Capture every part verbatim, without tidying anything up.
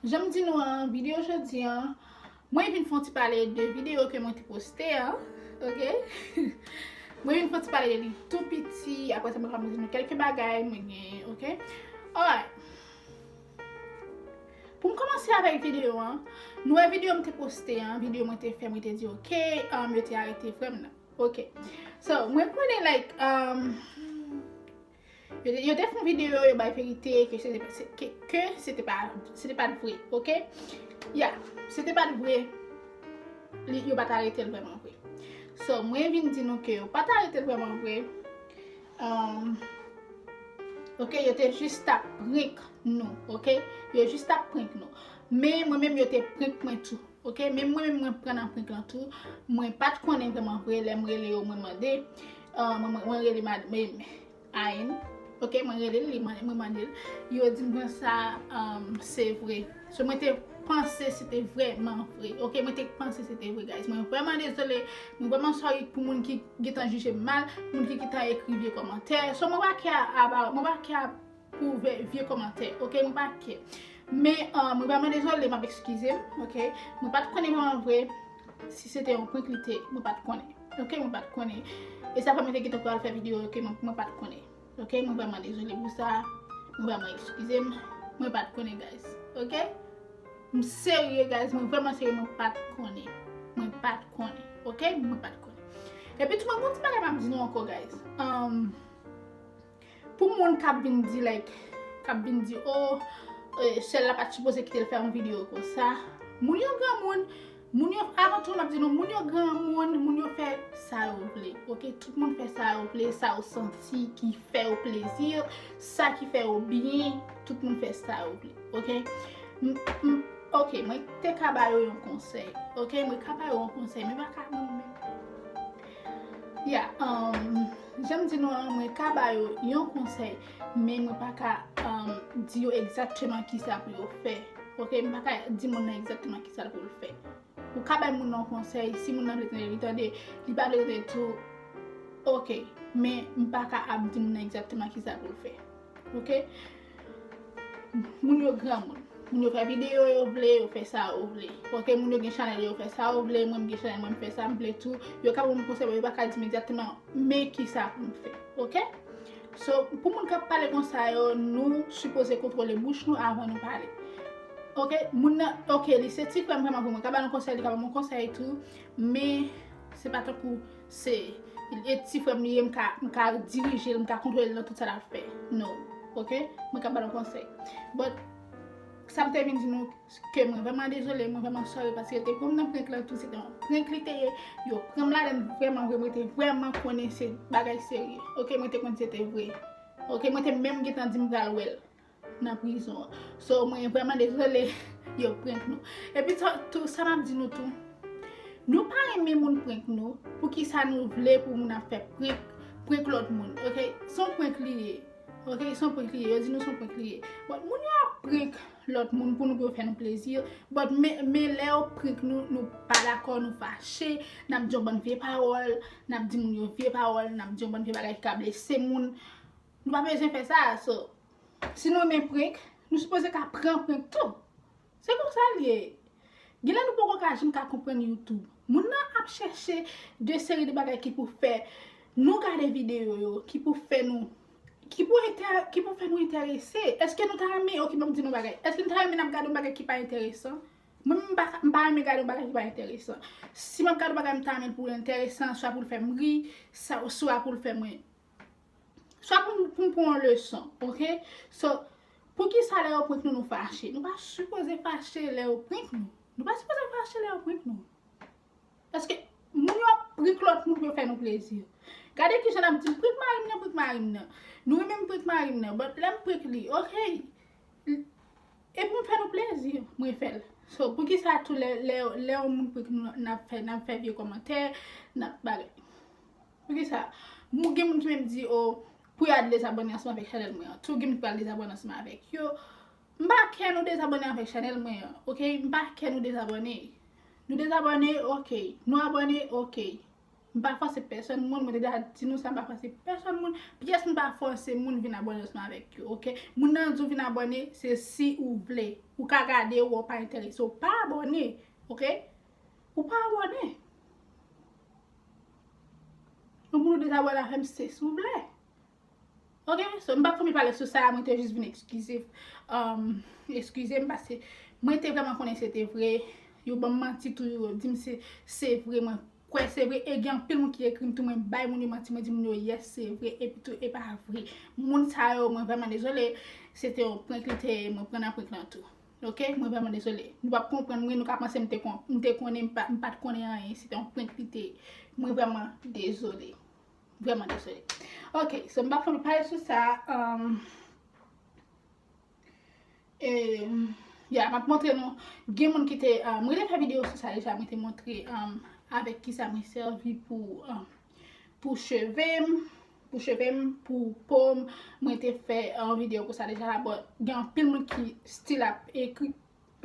Jan m di nou an, videyo jodi an, mwen vin fè yon ti pale de videyo ke mwen te poste an, ok? Mwen vin fè yon ti pale de li tou piti, apre sa mwen ka di nou kèlke bagay mwen gen, ok? Alright. Pou m kòmanse avèk videyo an, nou wè videyo m te poste an, videyo mwen te fè, mwen te di, ok, um, yo te arete frè m nan. Ok. So, mwen konnen, like, um, yo te, yo te fè yon videyo, yo bay verite, ke se te, se, ke, ke se te pa, se te pa t vre, ok? Ya, se te pa t vre, li, yo pa t arete l vrèman vre. So, mwen vin di nou ke yo pa t arete l vrèman vre. Um, ok, yo te jis t ap prank nou, ok? Yo jis t ap prank nou. Men mwen menm yo te prank mwen tou, ok? Men mwen menm mwen pran nan prank lan tou. Mwen pa t konnen vrèman vre, lè m rele yo, mwen mande. Uh, mwen, mwen, mwen rele mad, men, Ayn, ok? Mwen rele li, mwen, mwen mande l. Yo di m konsa, um, se vre. So, mwen te panse se te vrèman vre, ok? Mwen te panse se te vre, guys. Mwen vrèman dezole, mwen vrèman sorry pou moun ki gentan jije m mal, moun ki gentan ekri vye kòmantè. So, mwen pa kè a, a, mwen pa kè a pou vye, vye kòmantè, ok? Mwen pa kè. Men, uh, mwen vrèman dezole, m ap eskize m, ok? Mwen pa t konnen vrèman vre si se te yon prank li te, mwen pa t konnen, ok? Mwen pa t konnen. E sa fè mwen te gentan pral fè videyo, ok? Mwen, mwen pa t konnen, ok? Mwen vrèman dezole pou sa, mwen vrèman eskize m, mwen pa t konnen, guys, ok? M serye, guys, mwen vrèman serye, mwen pa t konnen. Mwen pa t konnen, ok? Mwen pa t konnen. Epi tou, mwen gon ti bagay m ap di nou ankò, guys. Um, Pou moun k ap vin di, like, k ap vin di, oh, eh, Shell la pa t sipoze kite l fè yon videyo konsa. Moun yo granmoun, moun yo, avan tou, m ap di nou, moun yo granmoun, moun yo fè sa yo vle, ok? Tout moun fè sa yo vle, sa yo santi ki fè yo plezi, sa ki fè yo byen, tout moun fè sa yo vle, ok? M, m, ok, mwen te ka ba yo yon konsèy, ok? Mwen ka ba yo yon konsèy, men pa ka, mwen, mwen, Ya, um, jan m di nou an, mwen ka ba yo yon konsèy, men mwen pa ka, um, di yo egzakteman kisa pou yo fè. Ok, mwen pa ka di moun nan egzakteman kisa pou l fè. Ou ka bay moun nan yon konsèy, si moun nan vle tande, li tande, li pa vle tande tou, ok, men m pa ka ap di moun nan egzakteman kisa pou l fè. Ok? Moun yo granmoun. Moun yo fè videyo yo vle, yo fè sa yo vle. Ok, moun yo gen chanèl yo fè sa yo vle, mwen m gen chanèl mwen m fè sa m vle tou. Yo ka ban m konsèy, yo pa ka di m egzakteman men kisa pou m fè. Ok? So, pou moun k ap pale konsa yo, nou sipoze kontwole bouch nou avan nou pale. Ok? Moun nan, ok, li se ti frè m vrèman pou mwen. Ka ba nou konsèy, li ka ban m konsèy tou. Men, se pa tankou se, e ti frè m li ye, m ka, m ka dirije l, m ka kontwole l nan tout sa l ap fè. No. Ok? Mwen ka ba l yon konsèy. But, sa m te vin di nou, ke mwen vrèman dezole, mwen vrèman sorry, paske yo te pran m nan prank lan tou, se te yon prank li te ye, yo pran m ladan l vrèman vre, mwen te vrèman konnen se bagay serye. Ok? Mwen te konn se te vre. Ok? Mwen te menm gentan di m pral wè l nan prizon an. So, mwen vrèman dezole, yo prank nou. Epi sa, tou, sa m ap di nou tou, nou pa renmen moun prank nou, poukisa nou vle pou moun ap fè prank, prank lòt moun, ok? Se yon prank li ye, ok? Se yon prank li ye, yo di nou se yon prank li ye. But moun yo ap prank lòt moun pou nou, pou yo fè nou plezi, but men, men lè yo prank nou, nou pa dakò, nou fache, n ap di yon bann vye pawòl, n ap di moun yo vye pawòl, n ap di yon bann vye bagay ki ka blese moun, nou pa bezwen fè sa, so, Si nou renmen prank, nou sipoze ka pran prank tou. Se konsa l ye. Genlè nou poko ka janm ka konprann YouTube. Moun nan ap chèche de seri de bagay ki pou fè nou gade videyo yo, ki pou fè nou, ki pou entè-, ki pou fè nou enterese. Èske nou ta renmen, ok, ban m di nou bagay. Èske nou ta renmen n ap gade yon bagay ki pa enteresan? Mwen menm, m pa, m pa renmen gade yon bagay ki pa enteresan. Si m ap gade yon bagay, m ta renmen l pou l enteresan, swa pou l fè m ri, sa, swa pou l fè mwen Swa pou, pou m pran yon leson, ok? So, poukisa lè yo prank nou, nou fache? Nou pa sipoze fache lè yo prank nou. Nou pa sipoze fache lè yo prank nou. Paske moun yo ap prank lòt moun pou yo fè nou plezi. Gade kijan n ap di m, prank mari m nan, prank mari m nan. Nou renmen m prank mari m nan, but lè m prank li, ok? E pou m fè nou plezi, mwen fè l. So, poukisa tou lè, lè, lè yon moun prank nou, n ap fè, n ap fè vye kòmantè, n ap bagay? Poukisa? Moun, gen moun ki menm di, oh, pou y al dezabòne ansanm avèk chanèl mwen an. Tou gen moun ki pral dezabòne ansanm avèk yo. M pa kè nou dezabòne avèk chanèl mwen an, ok? M pa kè nou dezabòne. Nou dezabòne, ok. Nou abòne, ok. M pa fòse pèsonn moun, mwen te deja di nou sa, m pa fòse pèsonn moun. Pyès moun pa fòse moun vin abòne ansanm avèk yo, oke? Moun nan di w vin abòne, se si ou vle. Ou ka gade, ou wè w pa enterese, ou pa abòne, oke? Ou pa abòne. Yon moun ou dezabòne avè m, se si ou vle. Ok, so m p ap fè mil pale sou sa, mwen te jis vin eskize, um, eskize m, paske mwen te vrèman konnen se te vre. Yo ban m manti tou, yo di m se, se vre, mwen kwè se vre, e gen anpil moun ki ekri m tou, mwen bay moun yo manti, mwen di moun yo, yes, se vre, epi tou, e pa vre. Moun sa yo, mwen vrèman dezole, se te yon prank li te ye, mwen pran nan prank lan tou. Ok, mwen vrèman dezole. Nou p ap konprann mwen, nou ka panse m te kon-, m te konnen, m pa, m pa t konnen anyen, se te yon prank li te ye. Mwen vrèman dezole. Vrèman dezole. Ok, so m p ap fè m pale sou sa. Um, e, ya, m ap montre nou. Gen moun ki te, um, mwen te fè videyo sou sa deja, mwen te montre, um, avèk kisa mwen sèvi pou, um, pou cheve m, pou cheve m, pou po m. Mwen te fè, um, videyo pou sa deja, but gen anpil moun ki still ap ekri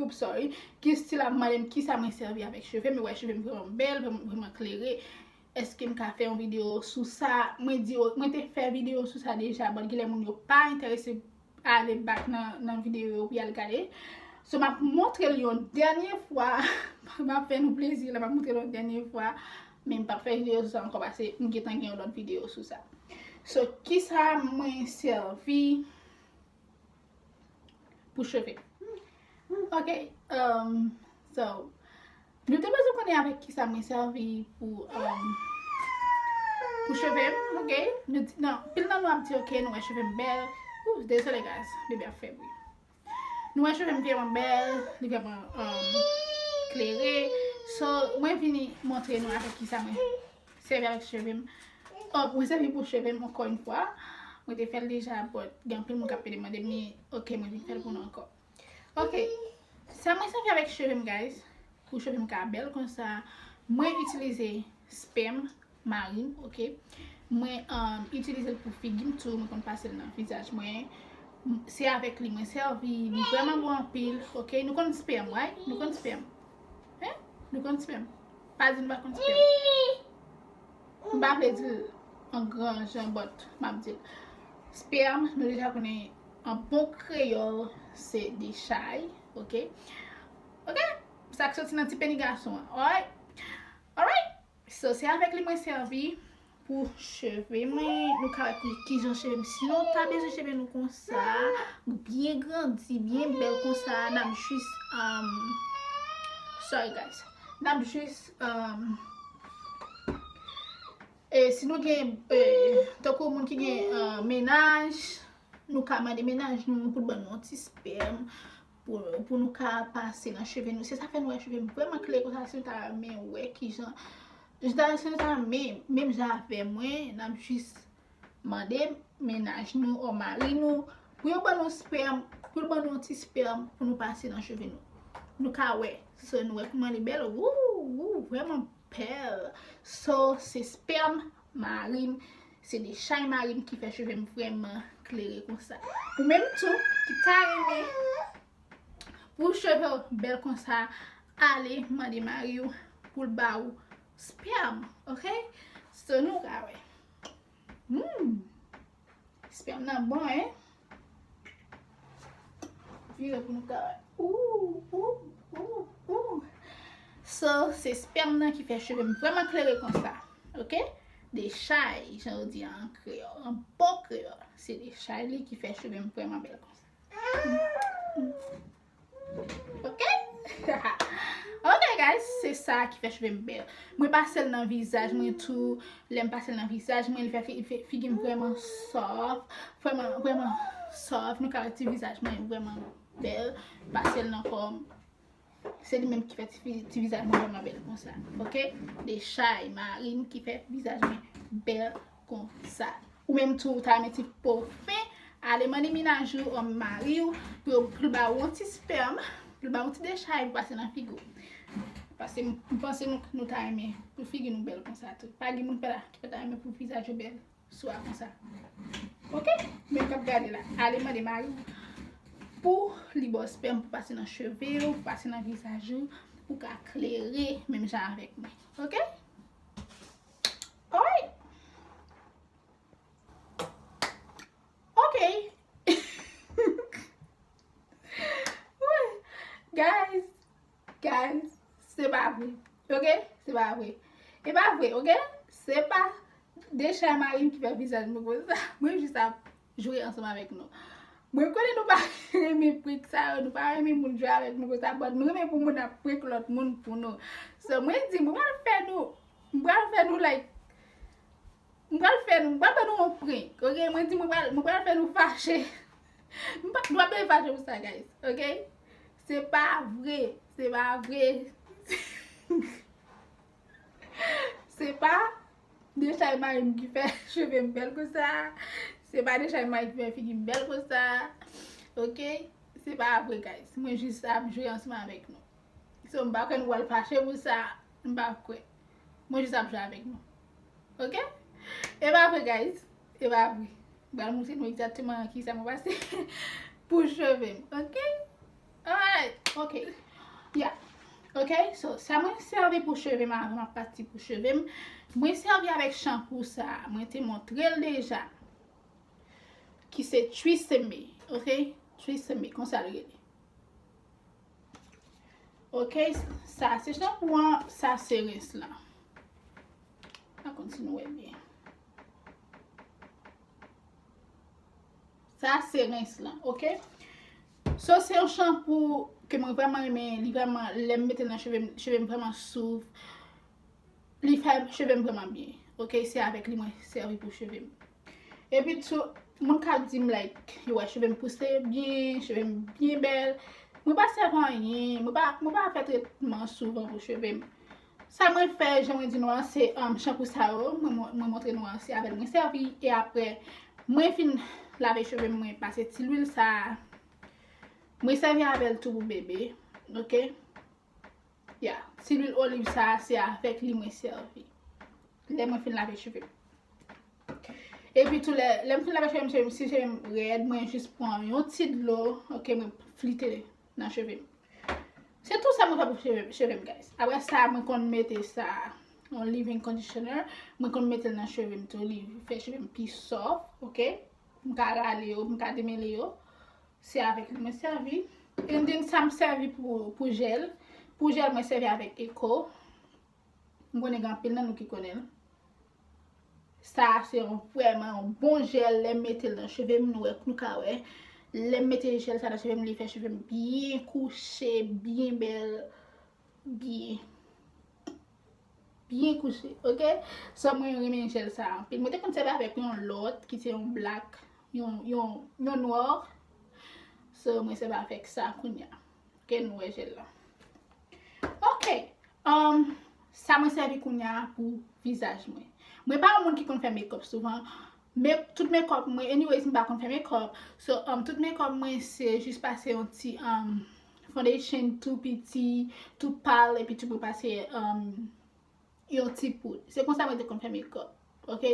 Oups, sorry. Ki still ap mande m kisa mwen sèvi avèk cheve m, e wè cheve m vrèman bèl, vrèman, vrèman klere. Èske m ka fè yon videyo sou sa? Mwen di yo, mwen te fè videyo sou sa deja, but gen lè moun yo pa enterese ale back nan, nan videyo yo pou y al gade. So, m ap montre l yon dènye fwa. M ap fè nou plezi la, m ap montre l yon dènye fwa. Men m p ap fè videyo sou sa ankò, paske m gentan gen yon lòt videyo sou sa. So, kisa mwen sèvi pou cheve m. Ok, um, so, nou te bezwen konnen avèk kisa mwen sèvi pou, um, pou cheve m, ok? Nou di, non, pil nan nou ap di, ok, nou wè cheve m bèl. Ouh, dezole, guys, bebe ap fè bri. Nou wè cheve m vrèman bèl, li vrèman, um, klere. So, mwen vini montre nou avèk kisa mwen sèvi avèk cheve m. Oh, mwen sèvi pou cheve m ankò yon fwa. Mwen te fè l deja, but gen anpil moun k ap demande m li. Ok, mwen vin fè l pou nou ankò. Ok. Sa mwen sèvi avèk cheve m, guys. Pou cheve m ka bèl konsa, mwen itilize spèm mari m, ok. Mwen, um, itilize l pou figi m tou, mwen konn pase l nan vizaj mwen. M-, se avèk li mwen sèvi, li vrèman bon anpil, ok. Nou konn spèm, right? Nou konn spèm. Hein? Nou konn spèm. Pa di nou pa konn spèm. M pa vle di l an gran jan, but m ap di l. Spèm, nou deja konnen an bon kreyòl, se dechay, ok? Ok? Sa k soti nan ti peni gason an, alright? Alright? So, se avèk li mwen sèvi pou cheve mwen. Nou ka wè ki, kijan cheve m. Si nou ta bezwen cheve nou konsa, byen grandi, byen bèl konsa, n ap jis, um, sorry guys, n ap jis, um, e si nou gen, e, tankou moun ki gen, uh, mennaj, nou ka mande mennaj nou pou l ban nou yon ti spèm pou, pou nou ka pase nan cheve nou. Se sa fè nou wè cheve m vrèman klere konsa, si nou ta renmen wè kijan, si nou ta, si nou ta renmen menm jan avè mwen, n ap jis mande mennaj nou ou mari nou pou yo ban nou spèm, pou yo ban nou yon ti spèm pou nou pase nan cheve nou. Nou ka wè, so nou wè kouman li bèl, wou, wou, vrèman bèl. So, se spèm mari m, se dechay mari m ki fè cheve m vrèman klere konsa. Ou menm tou, ki ta renmen pou cheve w bèl konsa, ale mande mari w pou l ba ou spèm, ok? So, nou ka wè. Hmm. Spèm nan bon, hein? Vire pou nou ka wè. Ou, ou, ou, ou. So, se spèm nan ki fè cheve m vrèman klere konsa. Ok? Dechay, jan yo di an kreyòl, an bon kreyòl. Se dechay li ki fè cheve m vrèman bèl konsa. Ok? Ok, guys, se sa ki fè cheve m bèl. Mwen pase l nan vizaj mwen tou. Lè m pase l nan vizaj mwen, li fè fi-, fi-, figi m vrèman soft, vrèman, vrèman soft. Nou ka wè ti vizaj mwen vrèman bèl. Pase l nan kò m. Se li menm ki fè ti fi-, ti vizaj mwen vrèman bèl konsa. Ok? Dechay mari m ki fè vizaj mwen bèl konsa. Ou menm tou, ou ta renmen ti po fen, ale mande mennaj ou, ou mari w, pou yo, pou l ba ou yon ti spèm, pou l ba ou yon ti dechay, pou pase nan figi w. Paske m, m panse nou, nou ta renmen pou figi nou bèl konsa tou. Pa gen moun pa la ki pa ta renmen pou vizaj yo bèl swa konsa. Ok? Men k ap gade la. Ale mande mari w pou li ba w spèm pou pase nan cheve w, pou pase nan vizaj ou, pou ka klere menm jan avèk mwen. Ok? Guys, guys, se pa vre. Ok? Se pa vre. E pa vre, ok? Se pa dechay mari m ki fè vizaj mwen konsa. Mwen jis ap jwe ansanm avèk nou. Mwen konnen nou pa renmen prank sa yo, nou pa renmen moun jwe avèk nou konsa, but nou renmen pou moun ap prank lòt moun pou nou. So, mwen di, mwen pral fè nou, mwen pral fè nou, like, mwen pral fè nou, mwen pral fè nou yon prank, ok? Mwen di, mwen pral, mwen pral fè nou fache. Mwen pa, nou pa bezwen fache pou sa, guys, ok? Se pa vre, se pa vre. Se pa dechay mari m ki fè cheve m bèl konsa. Se pa dechay mari m ki fè figi m bèl konsa. Ok? Se pa vre, guys. Mwen jis ap jwe ansanm avèk nou. So, m pa kwè nou pral fache pou sa. M pa kwè. Mwen jis ap jwe avèk nou. Ok? E pa vre, guys. E pa vre. M pral montre nou egzakteman kisa mwen pase pou cheve m. Ok? Alright. Ok. Yeah. Ok, so, sa mwen sèvi pou cheve m avan m ap pati pou cheve m. Mwen sèvi avèk chanpou sa. Mwen te montre l deja. Ki se Tresemme. Ok? Tresemme, konsa l rele. Ok, sa se chanpou an, sa se rens lan. Pa konn si nou wè byen. Sa se rens lan, ok? So, se yon chanpou ke mwen vrèman renmen, li vrèman, lè m mete l nan cheve m, cheve m vrèman souv. Li fè cheve m vrèman byen, ok? Se avèk li mwen sèvi pou cheve m. Epi tou, moun ka di m, like, yo wè cheve m pouse byen, cheve m byen bèl. Mwen pa sèvi anyen, mwen pa, mwen pa fè tretman souvan pou cheve m. Sa mwen fè, jan mwen di nou an, se, um, chanpou sa yo, mwen, mwen, mwen montre nou an, se avè l mwen sèvi, e apre, mwen fin lave cheve m, mwen pase ti lwil sa a. Mwen sèvi avè l tou pou bebe, ok? Ya, ti lwil oliv sa a, se avèk li mwen sèvi. Lè mwen fin lave cheve m. Epi tou, lè, lè m fin lave cheve m, cheve m, si cheve m rèd, mwen jis pran yon ti dlo, ok, mwen flite nan cheve m. Se tou sa mwen fè pou cheve, cheve m, guys. Apre sa, mwen konn mete sa, yon leave-in conditioner. Mwen konn mete l nan cheve m tou, li fè cheve m pi soft, ok? M ka rale yo, m ka demele yo. Se avèk li mwen sèvi. And then, sa m sèvi pou, pou jèl. Pou jèl, mwen sèvi avèk Eko. M konnen gen anpil nan nou ki konnen l. Sa a se yon, vrèman yon bon jèl. Lè m mete l nan cheve m, nou wè, nou ka wè. Lè m mete jèl sa nan cheve m, li fè cheve m byen kouche, byen bèl, byen, byen kouche, ok? So, mwen renmen jèl sa a anpil. Mwen te konn sèvi avèk yon lòt ki se yon black, yon, yon, yon nwa. So, mwen sèvi avèk sa kounye a. Ok, nou wè jèl la. Ok. Um, sa mwen sèvi kounye a pou vizaj mwen. Mwen pa yon moun ki konn fè makeup souvan. Men tout makeup mwen, anyways, m pa konn fè makeup. So, um, tout makeup mwen, se jis pase yon ti, um, foundation tou piti, tou pal, epi tou mwen pase, um, yon ti poud. Se konsa mwen te konn fè makeup, ok?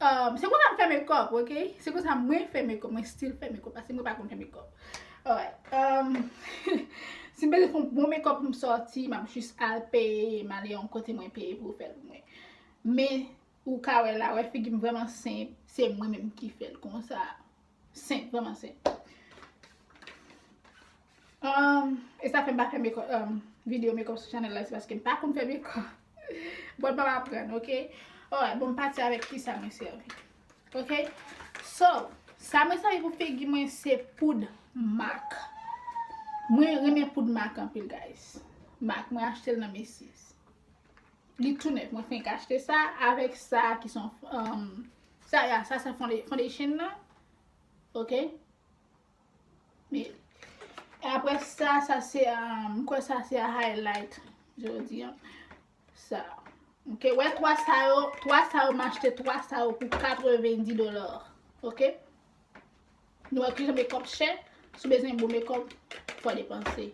Um, se konsa m fè makeup, ok? Se konsa mwen fè makeup, mwen still fè makeup, paske mwen pa konn fè makeup. Alright. Um, si m bezwen fè yon bon makeup pou m sòti, m ap jis al peye, m ale yon kote mwen peye pou yo fè l pou mwen. Men, ou ka wè la, wè figi m vrèman senp, se mwen menm ki fè l konsa. Senp, vrèman senp. Um, e sa fè m pa fè makeup, um, videyo makeup sou chanèl la, se paske m pa konn fè makeup. Bon, m p ap aprann, ok? Alright, bon, m pati avèk kisa mwen sèvi. Ok? So, sa mwen sèvi pou figi mwen se poud MAC. Mwen renmen poud MAC anpil, guys. MAC, mwen achte l nan Macy's. Li tou nèf, mwen fenk achte sa avèk sa ki son, um, sa ya, sa se fonde-, foundation nan. Ok? Men, e apre sa, sa se, um, m kwè sa se a highlight, jodi an. Sa. Ok, wè twa sa yo, twa sa yo, m achte twa sa yo pou katrevendi dola. Ok? Nou wè kijan makeup chè, si w bezwen bon makeup, fò depanse.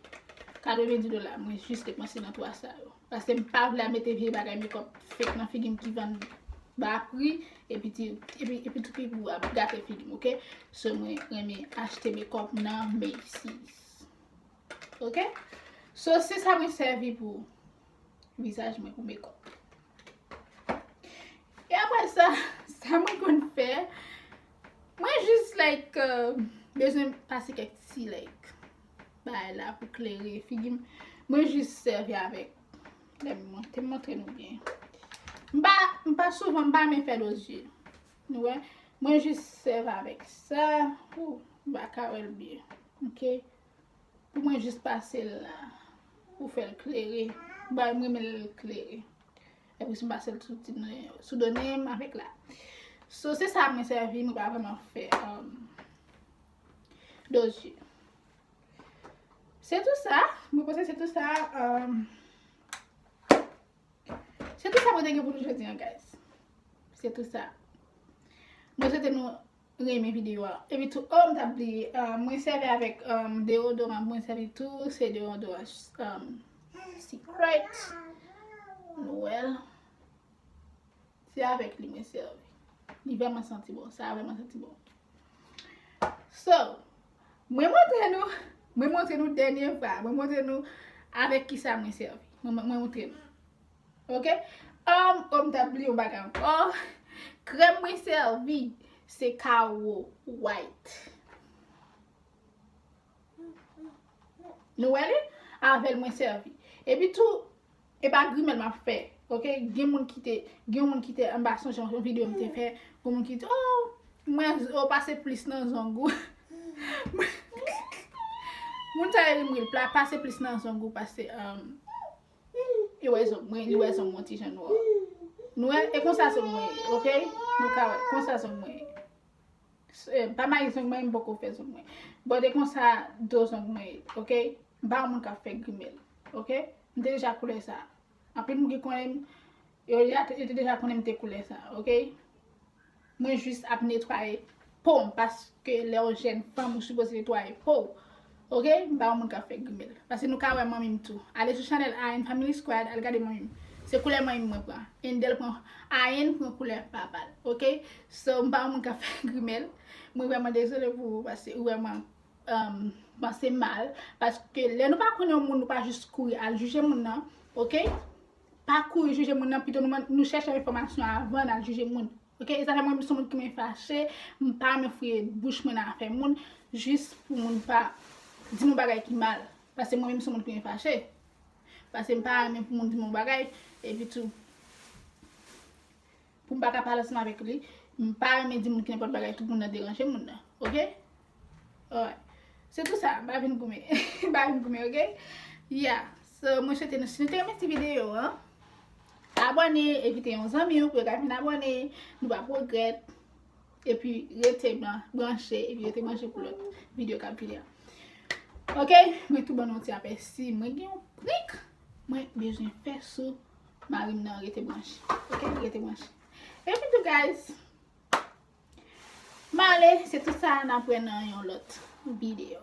Katrevendi dola, mwen jis depanse nan twa sa yo. Paske m pa vle al mete vye bagay makeup fake nan figi m ki vann ba pri, epi ti, epi, epi tou ki pou ap gate figi m, ok? So, mwen renmen achte makeup nan Macy's. Ok? So, se sa mwen sèvi pou vizaj mwen, pou makeup. E apre sa, sa mwen konn fè, mwen jis, like, euh, bezwen pase kèk ti, like, bagay la pou klere figi m. Mwen jis sèvi avèk. Lè m montre, montre nou byen. M pa, m pa souvan, m pa renmen fè do zye. Nou wè? Mwen jis sèvi avèk sa. Ou, m pa ka wè l byen. Ok? Pou mwen jis pase l la. Pou fè l klere. Bay mwen men l klere. Epi si m pase l sou ti nen, sou do nen m avèk la. So, se sa mwen sèvi, mwen pa vrèman fè, um, do zye. Se tou sa, mwen panse se tou sa, um, se tou sa mwen te gen pou nou jodi an, guys. Se tou sa. Mwen swete nou renmen videyo a. Epi tou, oh, m t ap bliye, um, mwen sèvi avèk, um, deodoran, mwen sèvi tou, se deodoran, um, Secret. Nou wè l. Se avèk li mwen sèvi. Li vrèman santi bon. Sa vrèman santi bon. So, mwen montre nou, mwen montre nou dènye fwa. Mwen montre nou avèk kisa mwen sèvi. Mwen, mwen montre nou. Ok? Um, oh, m t ap bliye yon bagay ankò. Krèm mwen sèvi, se Kawo White. Nou wè li? Avè l mwen sèvi. Epi tou, e pa grimèl m ap fè. Ok? Gen moun ki te, gen yon moun ki te, m pa sonje yon videyo m te fè, gen moun ki di, oh, mwen, ou pase plis nan zong ou. Moun sa yo ri m ri l, pla pase plis nan zong ou pase, um, li wè zong mwen, li wè zong mwen ti jan nwa. Nou wè, e konsa zong mwen ye, ok? Nou ka wè, konsa zong mwen ye. Eh, pa mayi zong mwen, m poko fè zong mwen. But e konsa do zong mwen ye, ok? M pa yon moun k ap fè grimèl, ok? M te deja koulè sa. Anpil moun ki konnen m, yo, yo te, yo te deja konnen m te koulè sa, ok? Mwen jis ap netwaye po m, paske lè w jèn fanm, ou sipoze netwaye po w. Ok? M pa yon moun k ap fè grimèl. Paske nou ka wè manmi m tou. Ale sou chanèl A N Family Squad, al gade manmi m. Se koulè manmi m mwen pran. Endel pran, A N pran koulè papa l. Ok? So, m pa yon moun k ap fè grimèl. Mwen vrèman dezole pou ou, paske ou vrèman, um, panse mal. Paske lè nou pa konnen yon moun, nou pa jis kouri al jije moun nan. Ok? Pa kouri jije moun nan, pito nou, nou chèche enfòmasyon avan n al jije moun. Ok, e sa fè mwen, m se moun ki renmen fache, m pa renmen fouye bouch mwen nan afè moun, jis pou moun pa di m yon bagay ki mal. Paske mwen menm se moun ki renmen fache. Paske m pa renmen pou moun di m yon bagay, epi tou, pou m pa ka pale ansanm avèk li, m pa renmen di moun ki nenpòt bagay, tout moun nan deranje moun nan. Ok? Alright. Se tou sa, m pa vin goumen. M pa vin goumen, ok? Yeah. So, mwen swete nou, si nou te renmen ti videyo an, abòne, envite yon zanmi w pou yo ka vin abòne, nou p ap regrèt. Epi rete bran-, branche, epi rete branche pou lòt videyo k ap vini an. Ok, mwen tou ban nou ti apèsi, mwen gen yon prank mwen bezwen fè sou mari m nan, rete branche. Ok, rete branche. Epi tou, guys, m ale, se tou sa, n ap wè nan yon lòt videyo.